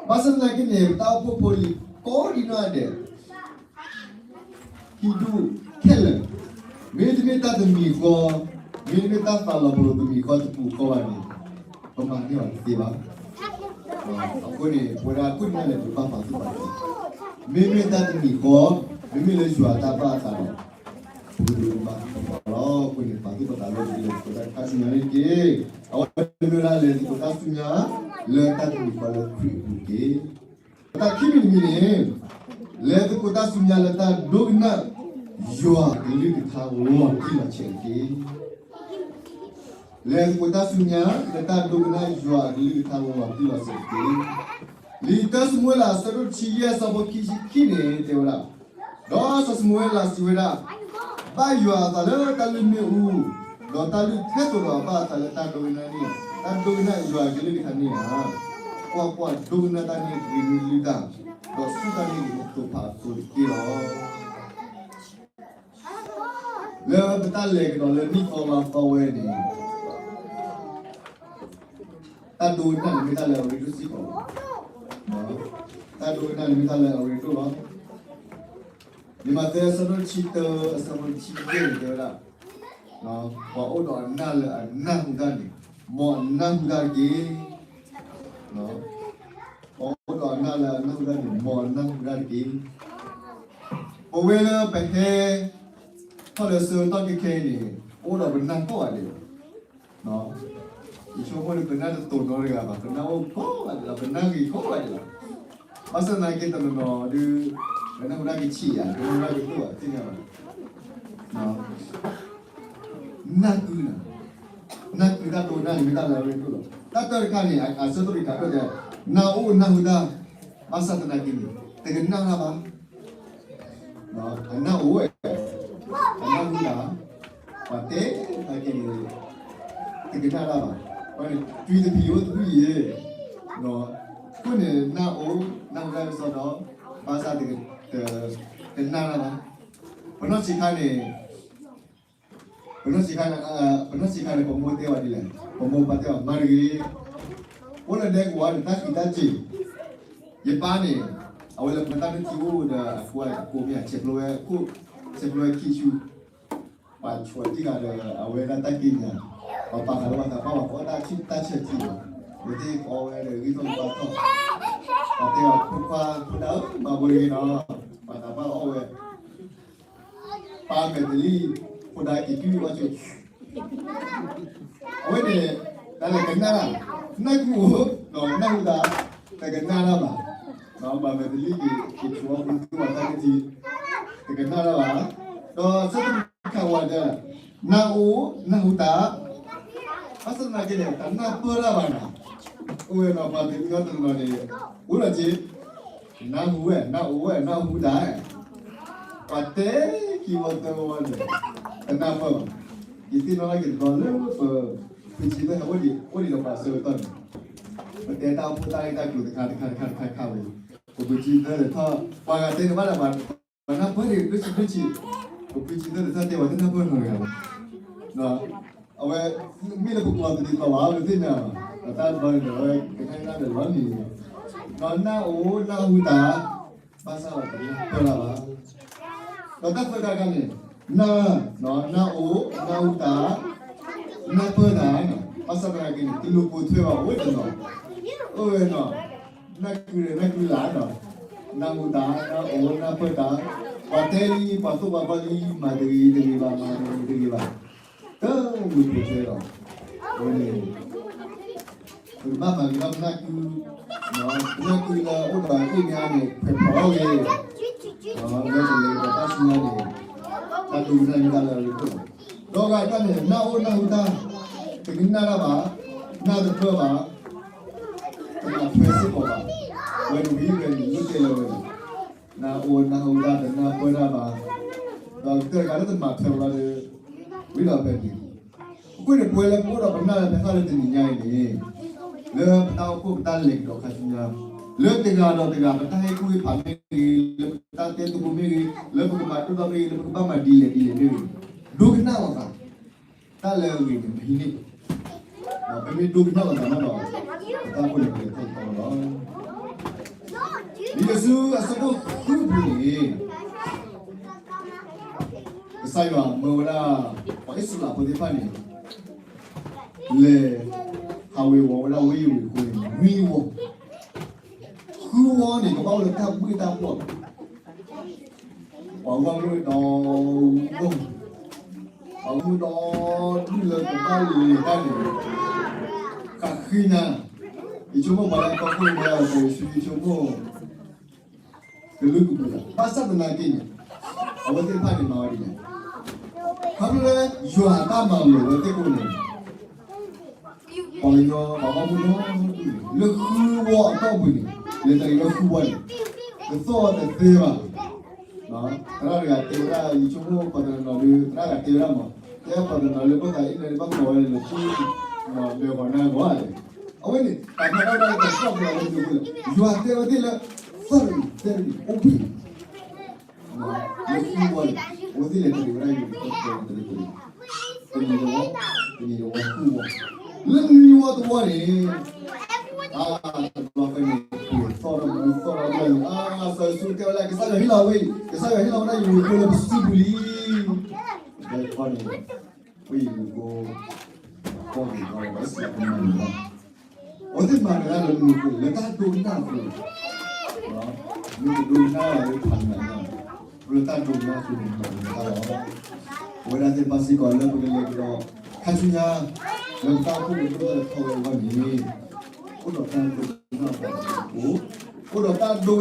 ဘၣ်ဆၣ်သနာ်က့န့ၣ် ပတၢ်အိၣ်ဖှိၣ်ဖိလံၤကိးဒံနီၢ်ဒဲး ဟံၣ်ဒူၣ်ခဲလၢာ်, မ့တမ့ၢ်တၢ်တမံၤဃီ, မ့တမ့ၢ်တၢ်သးလီၤပလိာ်တမံၤဃီတပူၤဃီဘၣ်န့ၣ် ပမၤန့ၢ်အီၤတသ့ဘၣ်. အဃိန့ၣ် ပဝဲဒၣ်ကိးဒံနီၢ်ဒဲး ပဘၣ်ပာ်သူၣ်ပာ်သး, မ့မ့ၢ်တၢ်တမံၤဃီ, မ့မ့ၢ်လၢယွၤတၢ်ဘၣ်အသးဒီး ပကဒိးန့ၢ်ဘၣ်သပှၢ်လီၤ. အဃိန့ၣ် ပာ်သူၣ်ပာ်သးလၢပကလဲၤသကိးတၢ်ဆူညါန့ၣ်တက့ၢ်. အဝဲမ့ၢ်ဝဲဒၣ်လဲၤသကိးတၢ်ဆူညါ လၢတၢ်တမံၤဃီလၢခရံာ်အပူၤတက့ၢ်. တၢ်ခံမံၤတမံၤန့ၣ်, လဲၤသကိးတၢ်ဆူညါလၢတၢ်ဒိကနၣ် ယွၤအကလုၢ်ကထါလီၤတံၢ်လီၤဆဲးတက့ၢ်. လဲၤသကိးတၢ်ဆူညါ လၢတၢ်ဒိကနၣ်ယွၤအကလုၢ်ကထါလီၤတံၢ်လီၤဆဲးတက့ၢ်. လံာ်တၢ်စမူၤအ့လး အဆၢဒိၣ်တဆံယဲၢ် အဆၢဖိခံဆံခံန့ၣ် တဲဝဲဒၣ်, ဒီးစီၤၡမူၤအ့လးစံးဝဲဒၣ်, ဘၣ်ယွၤအသးလၢတၢ်လုၢ်မ့ၣ်အူ, ဒီးတၢ်လုၢ်ထဲသိးဒီးဘၣ်အသးလၢတၢ်ဒိကနၣ်န့ၣ်, တၢ်ဒိကနၣ်ယွၤအကလုၢ်ကထါန့ၣ်ဧါ. ကွၢ်ကွၢ်, ဒိကနၣ်တၢ်န့ၣ်ဂ့ၤလုၢ်လုၢ်တၢ်, ဒီးစူၢ်တၢ်န့ၣ်ဂ့ၤအသိးဖးအသိးတက့ၢ်လီၤ. လၢပတၢ်လဲၤကဒီးလၢနံၣ်သီလါသီဝဲန့ၣ်, တၢ်ဒိကနၣ်န့ၣ်မ့ၢ်တၢ်လၢအရ့ဒိၣ်စ့ၢ်ကီးလီၤ. တၢ်ဒိကနၣ်န့ၣ်မ့၁ၢ်လၢအရ့ဒိၣ်လီၤ. လံာ်မးသဲ အဆၢဒိၣ်တဆံတၢ အဆၢဖိတဆံယဲၢ်န့ၣ် တဲဝဲဒၣ်, ပှၤအိၣ်ဒီးအနၢ်လၢအနၢ်ဟူတၢ်န့ၣ်, မ်အနၢ်ဟူတၢ်တက့ၢ်. ပှၤအိၣ်ဒီးအနၢ်လၢအနၢ်ဟူတၢ်န့ၣ်, မ်အနၢ်ဟူတၢ်တက့ၢ်. ပဝဲလၢပဟဲထီၣ်လၢဆၢကတီၢ်ခဲအံၤန့ၣ်, အိၣ်ဒီးပနၢ်ကိးဂၤဒဲးလီၤ. ယဆိကမိၣ်ဒီး ပနၢ်တတိၤနီတဂၤဘၣ်, ပနၢ်အိၣ်ကိးဂၤဒဲးလီၤ, ပနၢ်ဂ့ၤကိးဂၤဒဲးလီၤ. ဘၣ်ဆၣ်သနာ်က့တနီၤနီၤဒီး ပနၢ်ဟူတၢ်ကဆံးယၤ, ပနၢ်ဟူတၢ်ကဒိၣ်ဘၣ်သ့ၣ်ညါဘၣ်. နၢ်ကု, နၢ်ကုတၢ်ဒိကနၣ်န့ၣ်မ့ၢ်တၢ်လၢအရ့ဒိၣ်လီၤ. တၢ်တၢတခါန့ၣ် အဆၢကတီၢ်တခါဒီး နၢ်အိၣ်နၢ်ဟူတၢ်, ဘၣ်ဆၣ်သနာ်က့န့ၣ် တကနၣ်တၢ်ဘၣ်. အနၢ်အိၣ်ဝဲ, အနၢ်ဟူတၢ်, ပှၤတဲသနာ်က့န့ၣ် တကနၣ်တၢ်ဘၣ်. အဃိန့ၣ် တွံသဖံးအိၣ်သဖုယံၤ, အဃိန့ၣ် နၢ်အိၣ်နၢ်ဟူတၢ်ကစီဒီ, ဘၣ်ဆၣ်တကနၣ်တၢ်ဘၣ်. ပနီၢ်ဆံးခါန့ၣ်, ပနီၢ်ဆံးခါန့ၣ်, ပနီၢ်ဆံးခါန့ၣ် ပမိၢ်တဲဝဲဒ်လဲၣ်, ပမိၢ်ပၢ်တဲဝဲမၤတဂ့ၤ. အိၣ်လၢဒဲကဝီၤန့ၣ် တၢ်ဃံးတၢ်စ့ၤ, ယပၢ်န့ၣ် အဝဲလၢပတၢ်နုၢ်ထံအိၣ်ဒီးအကိးမ့ၢ် ဆဲးဖျိဝဲ, ဆဲးဖျိဝဲခံဆူ, ပှၤဆိးတံၢ်ဃာ်ဒီး အဝဲဒၣ်တၢ်ကံးညာ်, ပှၤပာ်ဃာ်လၢပှၤသးပှၢ် ပှၤကိးတၢ်ဆံၣ်တၢ်ဆဲးထံးလီၤ. ဝဲသ့ၣ်ကိးဝဲဒီးဂံၢ်ထီၣ်ကဘၣ်ထီၣ်, ပှၤတဲအီၤ ဖိခွါဖိဒၣ်ဧၢ, မၤဘိတဂ့ၤနီၤ, ပှၤသးပှၢ်အီၣ်ဝဲ ပၢ်မဲာ်တလံၣ်, ဖိဒၣ်က့ၤကွံအီၣ်ကၠိ, အဝဲန့ၣ် တၢ်လဲၤကနၣ်, နၢ်ကုအိၣ်, နၢ်ဟူတၢ်, တကနၣ်တၢ်ဘၣ်. ပၢ်မဲာ်တလံၣ်က့ၤဆိးအီၣ်ပူၤသ့ၣ်ဝဲတၢ်ကထံ, တကနၣ်တၢ်ဘၣ်. ဒီးဆၢကတီၢ်တခါဝဲဒၣ်, နၢ်အိၣ်နၢ်ဟူတၢ်, ဘၣ်ဆၣ်သနာ်က့န့ၣ် တနၢ်ပၢၢ်တၢ်ဘၣ်နၤ, အိၣ်ဝဲနီၤ ပှၤတနီၤတနီၤန့ၣ်, အိၣ်လီၤက့ၤ နၢ်ဟူဝဲ နၢ်အိၣ်ဝဲ နၢ်ဟူတၢ်, ပှၤတဲခံဝီသၢဝီန့ၣ် တနၢ်ပၢၢ်ဘၣ်. ယသ့ၣ်နီၣ်လၢက့ၤတဘျီလၢပ ပဖုကၠံသၢဟဲအိၣ်ဒံး အိၣ်ဒံးဒီးပှၤဆၢကတီၢ်န့ၣ် ပတဲတၢ်အိၣ်ဖှိၣ်တၢ်ဂ့ၢ်တၢ်ကျိၤတခါတခါတခါတခါတခါဝဲ, ပဖုကၠံသၢလဲၤထီၣ် ပှၤဂၤတဲန့ၣ်ဘၣ်ဒီး ပှၤနၢ်ပၢၢ်ဒံး ဒိၣ်ဆံးဒိၣ်ဆံး, ပဖုကၠံသၢလဲၤထီၣ်တဲပှၤတနၢ်ပၢၢ်နီတဂၤဘၣ်. အဝဲ မ့ၢ်လၢပကွၢ်သဒံးသီဘၣ် ပသ့ၣ်ညါဘၣ်, ဒီးတၢ်တဘျီန့ၣ်ဒီး အဝဲကခါန့ၣ်ဒီးလီၤနံၤန့ၣ်, ဒီးနၢ်အိၣ်နၢ်ဟူတၢ်, ဘၣ်ဆၣ်ဒီးတနၢ်ပၢၢ်တၢ်ဘၣ်. ဒီးတၢ်သၢခါခါန့ၣ် နၢ်, နၢ်အိၣ်နၢ်ဟူတၢ်, နၢ်ပၢၢ်တၢ်, ဘၣ်ဆၣ်သနာ်က့န့ၣ် တလိၣ်ပိာ်ထွဲဘၣ် အိၣ်တနီၤ, အိၣ်ဝဲနီၤ, နၢ်ကုဒီးနၢ်ကုလၢ်နီၤ, နၢ်ဟူတၢ် နၢ်အိၣ်နၢ်ပၢၢ်တၢ်, ပှၤတဲလံ ပှၤသိၣ်ပှၤဘီလံ မၤတဂ့ၤတဂ့ၤဘၣ် မၤတဂ့ၤတဂ့ၤဘၣ်, တလိၣ်ပိာ်ထွဲဒီး အဝဲန့ၣ် ပကဘၣ်မၤဂ့ၤထီၣ်ပနၢ်ကု, ပနၢ်ကုလၢအိၣ်ဒီးအသ့ၣ်ညါန့ၣ် ခွဲးဖျိးထီၣ်ဂ့ၤ, လၢပလဲၤဒီးတၢ်ဆူညါန့ၣ် တၢ်ဒိကနၣ်မ့ၢ်တၢ်လၢအရ့ဒိၣ်လီၤ. ဒီးဂၤတၢ်န့ၣ် နၢ်အိၣ်နၢ်ဟူတၢ်, တကနၣ်တၢ်ဘၣ်, နၢ်တပၢၢ်ဘၣ်, တမၤထွဲစ့ၢ်ကီးဘၣ်, ဝဲန့ၣ်ဝံၤဝဲန့ၣ် မ့ၢ်တဲလၢဝဲန့ၣ် နၢ်အိၣ်နၢ်ဟူတၢ် တနၢ်ပၢၢ်တၢ်ဘၣ်, ဒီးကတၢၢ်တဂၤလၢတမၤထွဲဘၣ်ဒီး ဝံၤဒီးဖဲန့ၣ် အဃိန့ၣ် ပဝဲလၢပအိၣ်ဒီးပနၢ်လၢဖဲသၣ်လၢတနံၤညါအံၤန့ၣ်, လၢပတၢ်အိၣ်ဖှိၣ်ပတၢ်လဲၤကဒီးခါဆူညါ, လၢတဂၤဒီးတဂၤ ပတၢ်ဟ့ၣ်ကူၣ်ဟ့ၣ်ဖးမ့ၢ်ဂ့ၤ, လၢပတၢ်တဲသကိးမ့ၢ်ဂ့ၤ, လၢပကမၤဒိၣ်ထီၣ်မ့ၢ်ဂ့ၤ, လၢပကဘၣ်မၤဒ်လဲၣ်ဒ်လဲၣ်မ့ၢ်ဂ့ၤ, ဒိကနၣ်လိာ်သး, တၢ်လၢအဂ့ၤန့ၣ် မဟံးန့ၢ်ဘၣ်. ပမ့ၢ်ဒိကနၣ်လိာ်သးမးဒီး ပတၢ်အိၣ်ဖှိၣ်န့ၣ် ပလဲၤထီၣ်တခီလီၤ. လံာ်ယိၤၡူအဆၢဒိၣ်ဃုအပူၤန့ၣ် ကစၢ်ယွၤမၢဝဲဒၣ် ပှၤအံၣ်စရ့လးဖိသ့ၣ်တဖၣ်န့ၣ် လဲၤဟးဝ့ၤဝီၤဝဲဒၣ်ဝ့ၢ်ယရံၣ်ခိၣ်န့ၣ် နွံဝီ, ဃုဝီန့ၣ် ကဘၣ်အိၣ်လၢတၢ်ဘှ့ၣ်တၢ်ဘှီၣ်, ပှၤဂီၢ်မုၢ်ဒီးဂီၢ်မုၢ်, ပှၤဂီၢ်မုၢ်ဒီးဒူၣ်လၢကဘၣ်လဲၤတၢ်န့ၣ် ဃးဃံနၤ, ယဆိကမိၣ်ပှၤလၢအကီၢ်ခိၣ်န့ၣ် ယဆိကမိၣ် ကလုာ်ကပူၤလီၤ. ဘၣ်ဆၣ်သနာ်က့န့ၣ် အဝဲသ့ၣ်တဖၣ်န့ၣ်မၤဝဲဒ်လဲၣ်. ခီဖျိလၢယွၤအတၢ်မၤလိာ်ဝဲသ့ၣ်အဃိန့ၣ် ပှၤကညီပှၤဘၣ်မူဘၣ်ဒါ လၢဃုဝီအတီၢ်ပူၤန့ၣ် လဲၤတၢ်လၢဃုဝီန့ၣ် တသီၣ်တသဲဘၣ်. သရၣ်တဂၤတဲဝဲဒၣ် ယဆိကမိၣ်ပှၤတနီၤနီၤဒီး သရၣ်တဂၤတဲဝဲဒၣ်မး တဲပှၤတနီၤလၢဘၣ်သးအ့ၣ်န့ၣ် ဘၣ်ကိးဝဲလၢ လၢဃီၤနၢ်ဂီၤလဲၣ်. အဝဲန့ၣ် တၢ်ဖးဒိၣ်တၢ်လၢတၢ်ကီၢ်ပူၤလၢမနုၤအဃိလဲၣ် ယွၤတဲဝဲသ့ၣ်လၢ သီၣ်တဂ့ၤ သဲတဂ့ၤ အိၣ်ဘှံး လၢဃုဝီန့ၣ် အဝဲသ့ၣ်လဲၤတၢ်လၢဝဲဒၣ်ယွၤတၢ်ကတိၤတလၢတလၢ တနံၤတဝီ တနံၤတဝီဃုဝီ လၢနွံဝီတဝီန့ၣ် အါ တဘျီဖဲန့ၣ် ပှ့ၤသီၣ်ထီၣ်မူသီၣ်ထီၣ်လၢ အါ စီၤယိၤၡူတဲဝဲဒၣ် ကစၢ်ယွၤဟ့ၣ်လီၤဝဲအံၤ ကစၢ်ယွၤဟ့ၣ်လီၤဝဲဒၣ်ယရံၣ်ခိၣ်လၢပစုပူၤလံ. ဒီးတခီန့ၣ် ဝ့ၢ်ယရံၣ်ခိၣ် ကီၢ်ပူၤဒီးဝဲစံးပမၤန့ၣ်လီၤ. အဝဲသ့ၣ်မၤတၢ်လၢမနုၤအဃိလဲၣ် လၢတၢ်ဒိကနၣ်အဃိ မ့ၢ်တဒိကနၣ်လၢဖးနၤညါ လၢတၢ်ဒိကနၣ်အဃိန့ၣ် မၤတၢ်လီၤ. ပဝဲဒၣ်သ့ၣ်တဖၣ်စ့ၢ်ကီးလၢပကလဲၤကဒီး ခါဆူညါ လၢပတၢ်အိၣ်ဖှိၣ်ပဒိၣ်ထီၣ်အဂီၢ်န့ၣ် အိၣ်ဒီးတၢ်ဒိကနၣ်အသးတက့ၢ်ဖိ, အိၣ်ဒီးတၢ်ဒိကနၣ်ဝဲဒၣ်သုခိၣ်သုနၢ်သုသရၣ်သမါ အကလုၢ်ကထါ ဖဲန့ၣ်ဘၣ်ဒီး လၢသုဟံၣ်ပူၤမ့ၢ်ဂ့ၤ, လၢသုတၢ်အိၣ်ဖှိၣ်ပူၤမ့ၢ်ဂ့ၤ, ပလဲၤထီၣ်လဲၤထီဝဲန့ၣ် ပ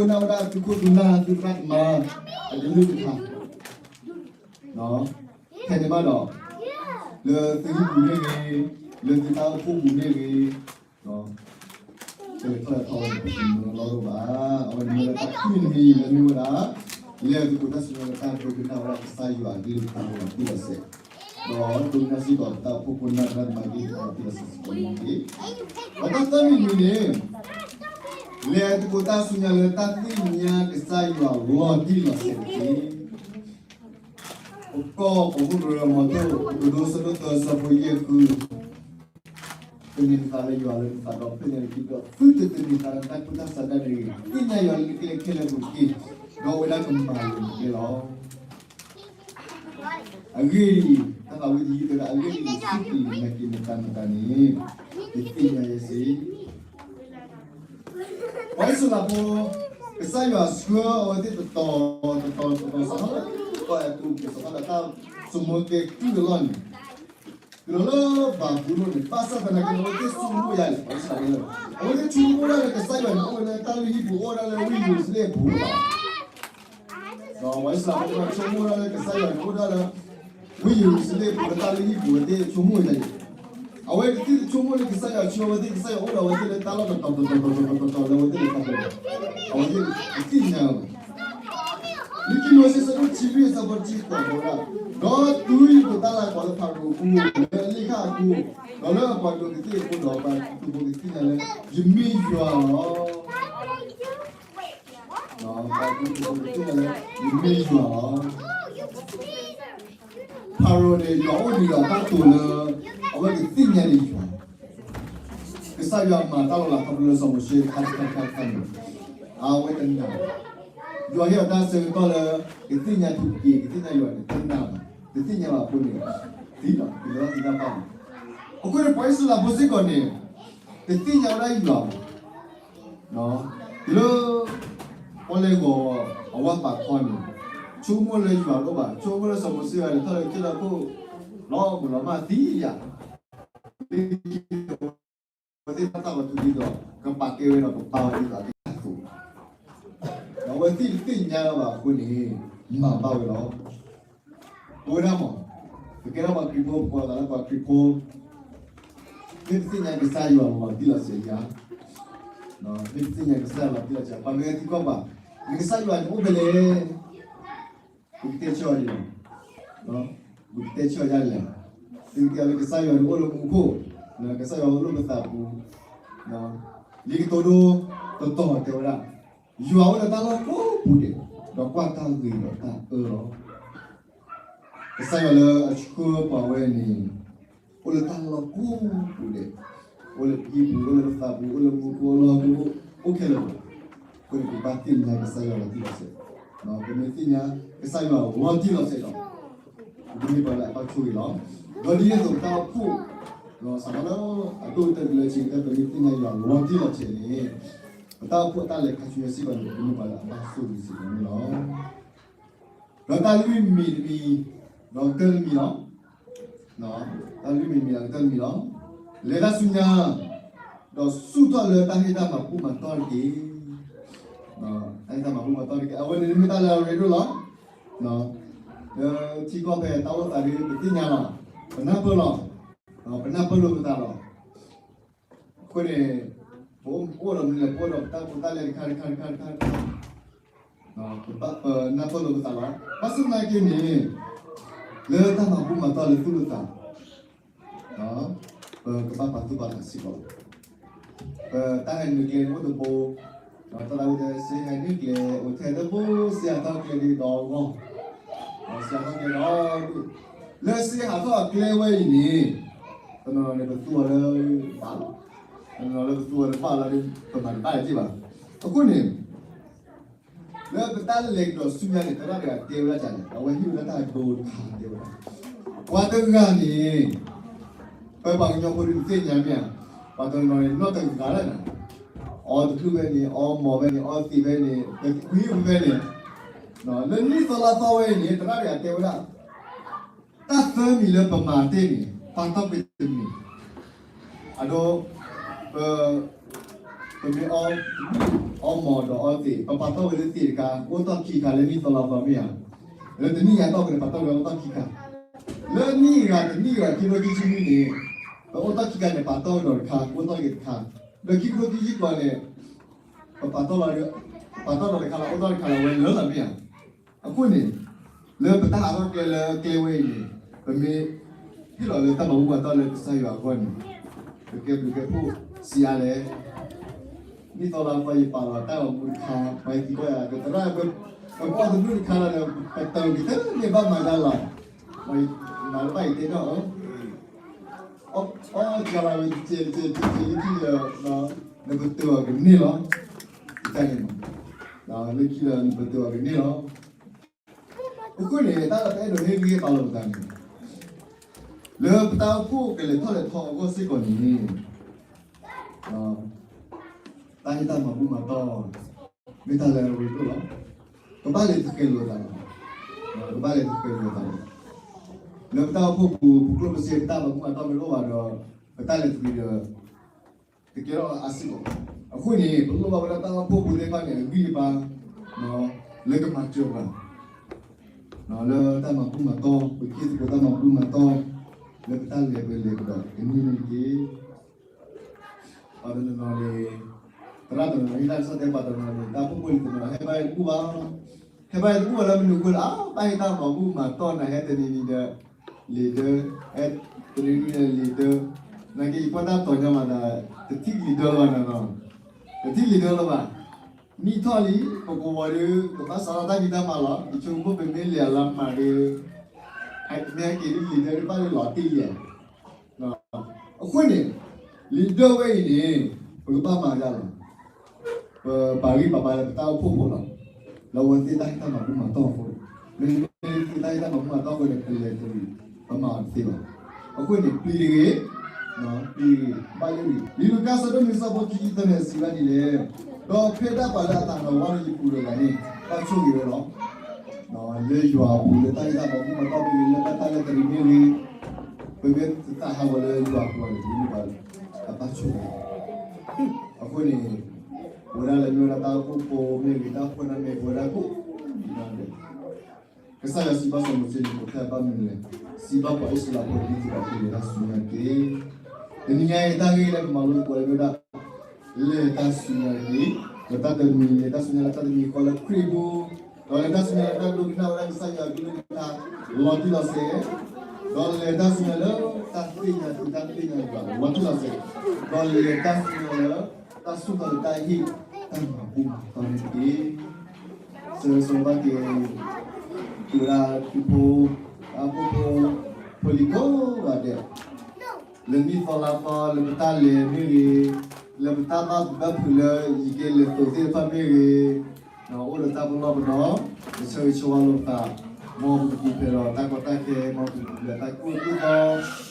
တမၤလီၤဒိၣ်ဘၣ်. အဝဲန့ၣ်မ့ၢ်ဝဲဒၣ်တၢ်ခံမံၤတမံၤလၢမ့ၢ်ဝဲဒၣ် လဲၤသကိးတၢ်ဆူညါလၢတၢ်ဒိကနၣ်ဝဲဒၣ်ကစၢ်ယွၤအကလုၢ်ကထါလီၤတံၢ်လီၤဆဲး, ဒီးဒိကနၣ်စ့ၢ်ကီးပတၢ်အိၣ်ဖှိၣ်ဖိနၢ်သရၣ်သမါက့ၤလီၤတံၢ်လီၤဆဲးစ့ၢ်ကီးန့ၣ်တက့ၢ်. ဒီးတၢ်သၢမံၤတမံၤန့ၣ် လဲၤသကိးတၢ်ဆူညါလၢတၢ်သ့ၣ်ညါကစၢ်ယွၤလီၤတံၢ်လီၤဆဲးတက့ၢ်. ပကီၢ်ပူၤ ပကရၢမိၤတိၣ် ပကဒိ ဆၢဒိၣ်သၢ ဆၢဖိယဲၢ်ဃု, သန့ၤနသးလၢယွၤလၢနသးဒီဖျၢၣ်ညါတက့ၢ်, ဒီးသုတသန့ၤသးလၢနတၢ်ကူၣ်တၢ်ဆးဒၣ်တဂ့ၤ, သ့ၣ်ညါယွၤလၢနကျဲခဲလၢာ်ပူၤတက့ၢ်, ဒီးအဝဲဒၣ်ကမၤလိာ်နကျဲလီၤ. အဂ့ၢ်ဒ်အံၤ, တၢ်သးဝံၣ်တယုၢ်တဲဒၣ် အဂ့ၢ်ဒ်အံၤ, စူၢ်က့ၤနာ်က့ၤနတၢ်မတၤန့ၣ် ယသ့ၣ်ညါယဲစ့ၢ် ပှၤအံၣ်စရ့လးဖိ ကစၢ်ယွၤဆှၢအဝဲသ့ၣ်တတီၤတတီၤတတီၤ စးထီၣ်လၢ ကီၢ်အဲၤကူပတူး စးထီၣ်လၢတၢ်စိာ်မူကဲကုၢ်အလီၢ်န့ၣ် တုၤလီၤလၢဘၤဘူလိၣ်န့ၣ် ဘၣ်ဆၣ်သနာ်က့န့ၣ် အဝဲသ့ၣ်ဆိကမိၣ်ယၤန့ၣ် ပှၤအံၣ်စရ့လးဖိ အဝဲသ့ၣ်ဆိကမိၣ်ဒၣ်လၢကစၢ်ယွၤန့ၣ် အိၣ်ဝဲလၢတၢ်လုၢ်ဟံၣ်ပူၤ အိၣ်ဝဲဒၣ်လၢဝ့ၢ်ယရူၤၡလ့ၣ်အပူၤလီၤ. ဒီးပှၤအံၣ်စရ့လးဖိသ့ၣ်တဖၣ်ဆိကမိၣ်ဒၣ်လၢကစၢ်ယွၤန့ၣ် အိၣ်ဒၣ်လၢ ဝ့ၢ်ယရူၤၡလ့ၣ်အပူၤ လၢတၢ်လုၢ်ဟံၣ်ပူၤ အဝဲသ့ၣ်ဆိကမိၣ်ဝဲဒၣ်န့ၣ် အဝဲသ့ၣ်တဆိကမိၣ်လၢကစၢ်ယွၤဆှၢအဝဲသ့ၣ် ကစၢ်ယွၤအိၣ်ဒီးအဝဲသ့ၣ်လၢတၢ်လီၢ်တတီၤတတီၤတတီၤတတီၤလၢအဝဲသ့ၣ်လဲၤခီဖျိန့ၣ် အဝဲ ယသ့ၣ်ညါလီၤ. လံာ်ခံမိၤၡ့ အဆၢဒိၣ်တဆံလွံၢ် အဆၢဖိတဆံဃိး တဲဝဲဒၣ်, ဒီးတုၤယဒိးတၢ်လၤကပီၤလၢဖၤရိၤအပူၤ, လၢအလ့ၣ်ခၣ်အပူၤ, ဒီးလၢအပှၤဒိးကသ့ၣ်အဃိဒီး, ပှၤတူၢ်ဖိကသ့ၣ်ညါလၢ ယမ့ၢ်ယွၤလီၤ. ပှၤတူၢ်ဖိကသ့ၣ်ညါလၢ ယမ့ၢ်ယွၤလီၤ. ဖၤရိၤန့ၣ် ယွၤအိၣ်ဒံးဒီးတၢ်တိာ်လၢ အဝဲကသ့ၣ်ညါန့ၢ်ယွၤ, ကစၢ်ယွၤမၤတၢ်လီၤလးခီဖျိလၢစီၤမိၤၡ့တခါတခါတခါတခါန့ၣ်, အဝဲတနာ်ဘၣ်. ယွၤဟ့ၣ်အီၤတၢ်ဆၢကတီၢ်လၢ ကသ့ၣ်ညါထူၣ်က့ၤ ကသ့ၣ်ညါယွၤန့ၣ် တနာ်ဘၣ်, တသ့ၣ်ညါဘၣ်အဃိန့ၣ်, သံလီၤ ကလဲၤထီၣ်သံတၢ်ဘၣ်န့ၣ်, အဃိန့ၣ် ပှၤအံၣ်စရ့လးဖိစ့ၢ်ကီးန့ၣ်, တသ့ၣ်ညါဝဲဒၣ်ယွၤဘၣ် တုၤလၢ ပီၣ်လဲၣ်ဂီၤအဝါပာ်ခီန့ၣ်, ဆိကမိၣ်လၢယွၤတအိၣ်ဘၣ်, ဆိကမိၣ်လၢစီၤမိၤၡ့လဲၤထီၣ်လၢကစၢၢ်ခိၣ် လီၤမုၢ်လီၤမၢ်သံယၤ, အဝဲသ့ၣ်တၢ်သးဝံၣ်ထူၣ်ဒ်သိး ကပာ်ကဲဝဲဒီးကပာ်ဝဲဒ်သိးအကစၢ်အသိး, ဒီးအဝဲသ့ၣ်တသ့ၣ်ညါလၢၤဘၣ်အဃိန့ၣ်, မၤဘၣ်ဝဲလီၤ. ပဝဲဒၣ်မး, ပကဲထီၣ်ပှၤခရံာ်ဖိ ပကိးသးလၢပှၤခရံာ်ဖိ, မ့ၢ်ပသ့ၣ်ညါကစၢ်ယွၤလီၤတံၢ်လီၤဆဲးဧါ, မ့ၢ်ပသ့ၣ်ညါကစၢ်ယွၤလီၤတံၢ်လီၤဆဲး, ပှၤမ့ၢ်သံကွၢ်ပှၤ, နကစၢ်ယွၤန့ၣ်အိၣ်ဖဲလဲၣ်, ပကတဲဆၢအီၤဒ်လဲၣ်, ပကတဲဆၢအီၤဒ်လဲၣ်, သုကတဲလၢကစၢ်ယွၤန့ၣ်အိၣ်လၢမူခိၣ်, ကစၢ်ယွၤအိၣ်လၢပသးပူၤ, လံာ်ကတိၤဒိ တတီၤတဲဝဲဒၣ်, ယွၤအိၣ်လၢတၢ်လီၢ်ကိးပူၤဒဲး, ဒီးကွၢ်တၢ်ဂ့ၤဒီးတၢ်အၢလီၤ. ကစၢ်ယွၤလၢအဆှၢပှၤဝဲန့ၣ်, အိၣ်လၢတၢ်လီၢ်ကိးပူၤဒဲး, အိၣ်လၢပဟံၣ်ပူၤ, အိၣ်လၢပသးပူၤ, အိၣ်လၢမူခိၣ်, အိၣ်လၢဟီၣ်ခိၣ်, အိၣ်ခဲလၢာ်လီၤ. အဃိန့ၣ် ပဘၣ်သ့ၣ်ညါကစၢ်ယွၤလီၤတံၢ်လီၤဆဲး, ပမ့ၢ်သ့ၣ်ညါကစၢ်ယွၤလီၤတံၢ်လီၤဆဲးဒီး, ပကမ့ၢ်ပှၤလၢအဘၣ်ဆိၣ်ဂ့ၤလီၤ. ဒီးဒ်န့ၣ်အသိးပတၢ်အိၣ်ဖှိၣ်, စးထီၣ်လၢအဒိၣ်ကတၢၢ်တုၤလၢအဆံးကတၢၢ် ပမ့ၢ်သ့ၣ်ညါယွၤလီၤတံၢ်လီၤဆဲးန့ၣ်, ပတၢ်အိၣ်ဖှိၣ်အတၢ်လဲၤခါဆူညါစ့ၢ်ကီးန့ၣ် ပကမ့ၢ်ပှၤလၢအဘၣ်ဆိၣ်ဂ့ၤစ့ၢ်ကီးန့ၣ်လီၤ. ဒီးတၢ်လွံၢ်မံၤတမံၤ, ဒီးကတၢၢ်တမံၤလီၤ. တၢ်လွံၢ်မံၤတမံၤ ဒီးကတၢၢ်တမံၤလီၤ. လဲၤတၢ်ဆူညါ, ဒီးဆူၣ်ထီၣ်လၢတၢ်ဟ့ၣ်တၢ်မၤဘူၣ်မၤတီၢ်တက့ၢ်. တၢ်ဟ့ၣ်တၢ်မၤဘူၣ်မၤတီၢ်တက့ၢ်. အဝဲန့ၣ်မ့ၢ်တၢ်လၢအရ့ဒိၣ်လီၤ. လၢထံကီၢ်ဖဲတၢ်အိၣ်သးဒ်ပသ့ၣ်ညါလီၤ. ပနၢ်ပၢၢ်လီၤ. ပနၢ်ပၢၢ်လိာ်ပသးလီၤ. အဃိန့ၣ်, ပအိၣ်ဒီးမနုၤလဲၣ်, ပအိၣ်ဒီးပတၢ်ဖိတၢ်လံၤတခါတခါတခါတခါတခါ, ပနၢ်ပၢၢ်လိာ်ပသးလီၤ. ဘၣ်ဆၣ်သနာ်က့န့ၣ်, လၢတၢ်မၤဘူၣ်မၤတီၢ်လၢသူၣ်လၢသး, ပကဘၣ်ပာ်သူၣ်ပာ်သးစ့ၢ်ကီးလီၤ. ပတၢ်ဟဲနုာ်ကျဲန့ၣ်အိၣ်တဘိ, ဒီးတၢ်သးဝံၣ်တဲ စ့ဟဲနုာ်ကျဲ အိၣ်ထဲတဘိ, စ့ဟးထီၣ်ကျဲဒ်ဒီးအဂီၢ်, စ့ဟးထီၣ်ကျဲဒီး, လၢစ့ဟးထီၣ်အကျဲဝဲအံၤန့ၣ်, တနီၤနီၤန့ၣ် ပသူအီၤလၢဘၣ်လီၤ, တနီၤနီၤလၢပသူအီၤလၢဘၣ်လီၤဒီး ပမၤတဘၣ်တက့ၢ်ဘၣ်. အဃိန့ၣ် လၢပတၢ်လဲၤကဒီးဆူညါန့ၣ် သရၣ်တဂၤတဲဝဲဒၣ်န့ၣ် အဝဲဟ့ၣ်ဝဲဒၣ်တၢ်ဒိတခါတဲဝဲဒၣ်, ပှၤတဂၤန့ၣ်, ပပှၤကညီဖိဒ်ပသ့ၣ်ညါမ့ၢ်ဧါ, ပှၤတနီၤနီၤန့ၣ် နီၢ်တဂၤလၢ်န့ၣ်, အီတချုးဖဲန့ၣ်, အီမီၤဖဲန့ၣ်, အီသံးဖဲန့ၣ်, ပကွံဖဲန့ၣ်, လၢနံၣ်သီလါသီဝဲအံၤန့ၣ် သရၣ်တဂၤတဲဝဲဒၣ် တၢ်သၢမံၤလၢပမၤတ့ၢ်န့ၣ် ပာ်တီၢ်ကွံာ်တမံၤ, အဒိ, ပ, ပမ့ၢ်အီ, အီမီၤဒီးအီသံး ပပာ်တီၢ်ဝဲလၢသံးတခါ အိၣ်တီၢ်ခံခါလၢနံၣ်သီလါသီမ့ၢ်ဧါ, လၢတနံၣ်ညါတီၢ်ပူၤန့ၣ် ပာ်တီၢ်ဝဲအိၣ်တီၢ်ခံခါ, လၢနံၣ်ဂၤတနံၣ်ဂၤခံဘျီခံဆံနွံန့ၣ်, ပအိၣ်တီၢ်ခံခါန့ၣ် ပာ်တီၢ်ဝဲဒီးတခါ အိၣ်တီၢ်က့ၤတခါ, ဒီးခံဘျီခံဆံဃိးန့ၣ် ပပာ်တီၢ်လီၤ, ပပာ်တီၢ်ဒီးတခါလီၤ အိၣ်တီၢ်တခါလီၤဝဲလၢလီၤမ့ၢ်ဧါ. အဃိန့ၣ်, လၢပတၢ်ဟးထီၣ်ကျဲလၢကျဲဝဲအံၤန့ၣ်, ပမ့ၢ်ဟ့ၣ်လီၤလၢတၢ်မၤဘူၣ်မၤတီၢ်လၢကစၢ်ယွၤအဂီၢ်န့ၣ်, ပကဲဘျုးကဲဖှိၣ်ဆံးအါလဲၣ်. နံၣ်သီလါသီယပာ်လီၤတၢ်ဂီၤမူတခါ ပှၤဟဲသံကွၢ်ယၤ ကသရၣ် ပအီၣ်တဘျုးတခါလီၤဒီး ပတၢၢ်က့ၤတန့ၢ်ဘၣ်မၤဒၣ်လီၤ. မၤတဘၣ်အံၤတဲထီၣ်ဧၢ အီၣ်ကလၤဝဲတစဲးတစဲးတစဲးလၢခံဒီး နပတၢၢ်အီၤကန့ၢ်လီၤ. တၢ်န့ၣ်မး လၢခံဒီးနပတၢၢ်အီၤကန့ၢ်လီၤ. အဃိန့ၣ် တၢ်လၢပအဲၣ်ဒိးဟ့ၣ်ဂံၢ်ဟ့ၣ်ဘါလိာ်ပသးန့ၣ် လၢပတၢ်အိၣ်ဖှိၣ်ကလဲၤထီၣ်လဲၤထီအဂီၢ်စ့ၢ်ကီးန့ၣ် တၢ်ဟ့ၣ်တၢ်မၤဘူၣ်မၤတီၢ် မ့ၢ်တၢ်လၢအရ့ဒိၣ်လီၤ. ကဘၣ်လဲၤသဃဲးလိာ်သးလီၤ. ကဘၣ်လဲၤသဃဲးလိာ်သးလီၤ. လၢပတၢ်အိၣ်ဖှိၣ်ပူၤ ပကျိၣ်ပစ့ပတၢ်မၤဘူၣ်မၤတီၢ်မ့ၢ်တအိၣ်ဘၣ်ဒီး ပတၢ်လဲၤသဃဲးဒီး တကဲထီၣ်အါစ့ၢ်ကီး. အဃိန့ၣ် ပလိၣ်ဘၣ်ဝဲဒၣ်တၢ်အိၣ်ဖှိၣ်ပူၤသ့ၣ်တဖၣ်န့ၣ် အဂံၢ်အဘါ လၢကမၤစၢၤပှၤ လၢတၢ်မၤဘူၣ်မၤတီၢ် ပကဟ့ၣ်သကိးတၢ်မၤဘူၣ်မၤတီၢ် လၢပတၢ်လဲၤပလဲၤကဒီးကန့ၢ်န့ၣ်တက့ၢ်. ပှၤတနီၤနီၤန့ၣ် သရၣ်တနီၤနီၤ ဟ့ၣ်တၢ်ကစီၣ်တဲပှၤတနီၤနီၤန့ၣ် တၢ်အိၣ်ဖှိၣ်ဖိလံၤတနီၤ ဟဲဘၣ်ဟဲတဘူၣ်ဘၣ်, ဟဲဘၣ်ဟဲတဘူၣ်ဘၣ်လၢမနုၤအဃိလဲၣ်, အဘၣ်ဟ့ၣ်တၢ်မၤဘူၣ်မၤတီၢ်နၤ ဟဲတနံၤနံၤဒီး လံာ်ဒၢ, ဟဲတနံၤနံၤဒီးလံာ်ဒၢ, နာ်က့ယကွၢ်တၢ်တီၤညါမးဒီး တထံၣ်လံာ်ဒၢလၢၤဘၣ်နၤနီၤ, တထံၣ်လံာ်ဒၢလၢၤဘၣ်. နံၣ်ထီၣ်လံ ပကဝီၤဒီး ကဘၣ်စးထီၣ်တၢ်ဖံးတၢ်မၤလီၤ. ယဆိကမိၣ်ပမ့ၢ်လဲၤအလီၤမးဒီး မ့ၢ်ဟဲက့ၤဒ်လံာ်ဒၢတဖၣ်န့ၣ်လီၤတ့ၢ်ယဲၢ် အဃိန့ၣ် လံာ်ဒၢဝဲအံၤန့ၣ် ပကဘၣ်မၤဒ်လဲၣ်, ပပာ်ဂံၢ်ပာ်ဘါလၢပတၢ်အိၣ်ဖှိၣ်ဖိလီၤ. လၢအဝဲသ့ၣ်တၢ်ဟ့ၣ်တၢ်မၤဘူၣ်မၤတီၢ်အဃိ, မ့မ့ၢ်သ့ၣ်တၢ်ဟ့ၣ်တၢ်မၤဘူၣ်မၤတီၢ်အဃိန့ၣ် ပလဲၤတရံး ပမၤအီၤတသ့ဘၣ်. အဃိန့ၣ် ပျံၤတဂ့ၤ, ပျံၤတဂ့ၤ ဘၣ်ယိၣ်တဂ့ၤ. လံာ်လူၤကၣ်အဆၢဒိၣ်နွံ အဆၢဖိခံဆံသၢန့ၣ် စံးဘၣ်ဒ်လဲၣ်, ဒီးဖဲဒၣ်ပှၤလၢအသးလီၤဝါလၢယပူၤတဂၤန့ၣ် ဘၣ်ဆိၣ်ဂ့ၤဝဲလီၤ. လၢယွၤအပူၤ လၢတၢ်ဟ့ၣ်တၢ်မၤဘူၣ်မၤတီၢ်မ့ၢ်ဂ့ၤ လၢတၢ်လဲၤတရံးမ့ၢ်ဂ့ၤ, ပမ့ၢ်သးဟးဂီၤလၢယွၤအပူၤန့ၣ် ပမ့ၢ်ပှၤလၢအဘၣ်ဆိၣ်ဂ့ၤ. အဃိန့ၣ် ပဝဲဒၣ်လၢမ့ၢ်ဝဲဒၣ်တၢ်အိၣ်ဖှိၣ်ဖိမ့ၢ်ဂ့ၤ တၢ်အိၣ်ဖှိၣ်ဖိမ့ၢ်ဂ့ၤ ပဝဲဒၣ်ကိးဂၤဒဲး ကစၢ်ယွၤစံးဘၣ်စီၤမိၤၡ့န့ၣ် ပဖဲဘၣ်မနုၤလဲၣ်, စံးဘၣ်ပှၤအံၣ်စရ့လးဖိန့ၣ် ဒ်သိးကလဲၤတၢ်ဆူညါတက့ၢ်. တနံၤညါအံၤတၢ်ဂ့ၢ်လၢပမၤလိသကိးလၢမ့ၢ်ဝဲဒၣ် လဲၤတၢ်ဆူညါတက့ၢ်. ဒီးတၢ်တမံၤ လဲၤတၢ်ဆူညါလၢတၢ်တမံၤဃီလၢခရံာ်အပူၤ, ဒီးလဲၤတၢ်ဆူညါလၢတၢ်ဒိကနၣ်ဝဲဒၣ်ကစၢ်ယွၤအကလုၢ်ကထါ လီၤတံၢ်လီၤဆဲး, ဒီးလဲၤတၢ်ဆူညါလၢတၢ်သ့ၣ်ညါသုတၢ်သ့ၣ်ညါယွၤလီၤတံၢ်လီၤဆဲး, ဒီးလဲၤတၢ်ဆူညါလၢ တၢ်ဆိၣ်သီလၢတၢ်ဟ့ၣ် တၢ်မၤဘူၣ်မၤတီၢ်န့ၣ်တက့ၢ်. ဆၢဂ့ၤဆၢဝါဘၣ်က့ၤ ပုၢ်ဝဲဒၣ်ထံဖိ တၢ်အိၣ်ဖှိၣ်ဖိ ဖိလံၤကိးဂၤဒဲး, လၢနံၣ်သီလါသီ လၢပတၢ်လဲၤမ့ၢ်ဂ့ၤ, လၢပတၢ်ဘၣ်ပူၤဘၣ်ဖုးလၢယကလဲၤသိးသ့ၣ်တဖၣ်မ့ၢ်ဂ့ၤ, အိၣ်ဒီးတၢ်ပလီၢ်ပဒီ, ပဆၢဂ့ၤဆၢဝါလိာ်သး, မ်ပကပူၤဖျဲးဒီးတၢ်ကီတၢ်ခဲ, မ်ပကပူၤဖျဲးတၢ်ကိၢ်တၢ်ဂီၤ, မ်ပက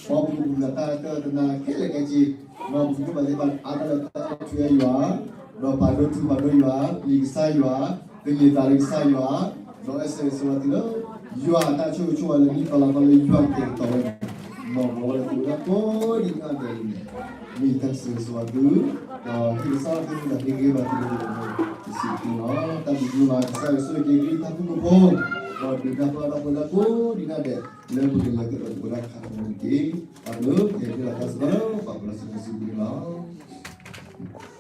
ပူၤဖျဲးတၢ်တနာ်ခဲလၢာ်ခဲဆ့, မ်ပကဒိးဘၣ်သ့ၣ်တဖၣ်အါထီၣ်လၢတၢ်ထူးယွၤ, ဒီးပာ်ဒိၣ်ထူပာ်ဒိၣ်ယွၤ, ပျံၤကစၢ်ယွၤ, သန့ၤသးလၢကစၢ်ယွၤ, ဒီးအဲၣ်ဆၢဂ့ၤဆၢဝါသုလၢ ယွၤအတၢ်ဆိၣ်ဂ့ၤဆိၣ်ဝါလၢနံၣ်သီလါသီလၢယွၤကတဲာ်ကတီၤဝဲန့ၣ်, မ်ပဝဲလၢသုဝဲဒၣ်ကိးဒံးနီၢ်ဒဲးန့ၣ်, မ့ၢ်တၢ်ဆၢဂ့ၤဆၢဝါသု, ဒီးဟ့ၣ်ကစၢ်ယွၤသုမ့ၢ်တၢ်ဟ့ၣ်ဂံၢ်ဘါသုလၢယွၤန့ၣ် တစံးသုလီၤ. တၢ်ဘျုးဒိၣ်မး ကစၢ်ယွၤဆိၣ်ဂ့ၤက့ၤသုတၢ်ဖှိၣ်ဖိ, ဒီးဒုးနၢ်ပၢၢ်ဒီးပဝဲဒၣ်ကိးဒံးနီၢ်ဒဲး လၢပကလဲၤကဒီးပဝဲဒၣ်ခါဆူညါန့ၣ်တက့ၢ်. ပၢ်လၢကဟဲဒၣ်လၢတၢ်စံးဘၣ်လၢပှၤပလၢဆူညါစုပူၤန့ၣ်လီၤ.